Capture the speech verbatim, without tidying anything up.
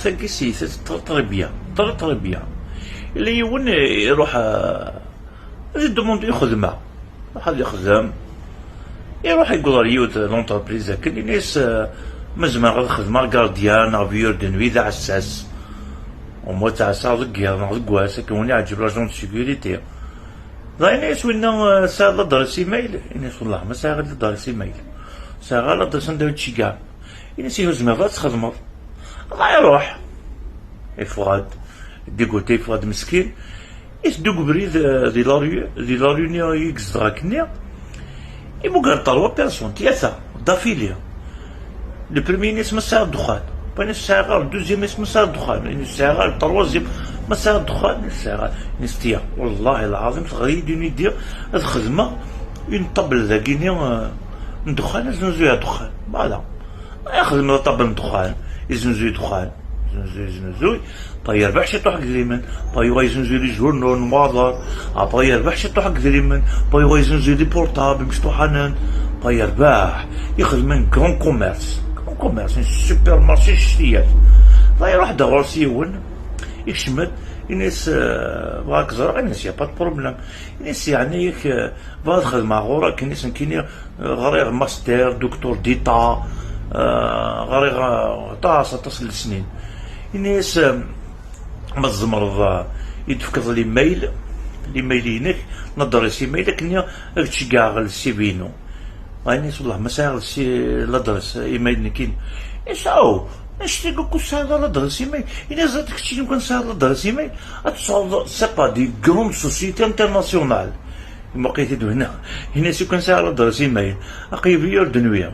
Tagi si très très bien, très très bien. Illa yiwen iruḥ, euh, ad idemandi i xedma. Iruḥ ad ixdem. Iruḥ yewweḍ ɣer yiwet l'entreprise akken, ini-as, euh, ma zemreɣ ad xedmeɣ gardien neɣ veilleur de nuit, d aɛessas. Au moins ttɛassaɣ deg yiḍ neɣ deg wass, akken win iɛǧeb l'agent de sécurité. Dɣa ini-as winna, euh, tesɛiḍ l'adresse email? Ini-as wellah ma sɛiɣ l'adresse email. Sɛiɣ l'adresse anda i d-tceggɛeḍ. Ini-as ihi ur tezmireḍ ad txedmeḍ. Dɣa iruḥ. Yeffeɣ-d. Dégoûté, yeffeɣ-d meskin. Iteddu deg ubrid, euh, di la rue, di la rue-nni i yezdeɣ akkenni. Imugar trois personnes, tlata, d'affilée. Le premier ini-as ma sɛiɣ ddexxan. Ini-as sɛiɣ ɣer, le deuxième ini-as ma sɛiɣ ddexxan. Ini-as sɛiɣ ɣer, le troisième ma sɛiɣ ddexxan. Ini-as sɛiɣ ɣer, ini-as tiya. Wallahi lɛaḍim, teɣri-yi-d une idée ad xedmeɣ une table dagini, euh, n ddexxan, ad znuzuyeɣ ddexxan. Voilà. Ixdem la table n ddexxan, izenzuy ddexxan. Izenzuy, izenzuy. Après yerbeḥ ciṭuḥ deg idrimen. Après yuɣal izenzuy les journaux, nnwaḍer. Après yerbeḥ ciṭuḥ deg idrimen. Après yuɣal izenzuy les portables, imecṭuḥanen. Après yerbeḥ. Ixdem un grand commerce. Grand commerce, un supermarché ccetiyat. Dɣa iruḥ-d ɣur-s yiwen. Ikcem-d, ini-as, euh, bɣiɣ ad k-ẓreɣ, ini-as, y a pas de problème. Ini-as, yeɛni yak, euh, bɣiɣ ad xedmeɣ ɣur-k, ini-as, nekkini, euh, ɣriɣ master, docteur d'état, euh, ɣriɣ, euh, aṭas, aṭas n lesnin. Ini-as, euh, ma tzemreḍ, euh, i d-tefkeḍ l'email, l'email-inek, l'adresse email, akken ad k-ceggɛeɣ le C V-inu. Ini-as, wellah ma sɛiɣ si l'adresse email nekkini. Ini-as, aw, anect-agi ur tesɛiḍ ara l'adresse email? Ini-as, ẓriɣ keččini kan tesɛiḍ l'adresse email, ad tesɛuḍ, c'est pas, des grandes sociétés internationales. Imuqel-it-id winna. Ini-as, kan sɛiɣ l'adresse email, aql-i veilleur de nuit.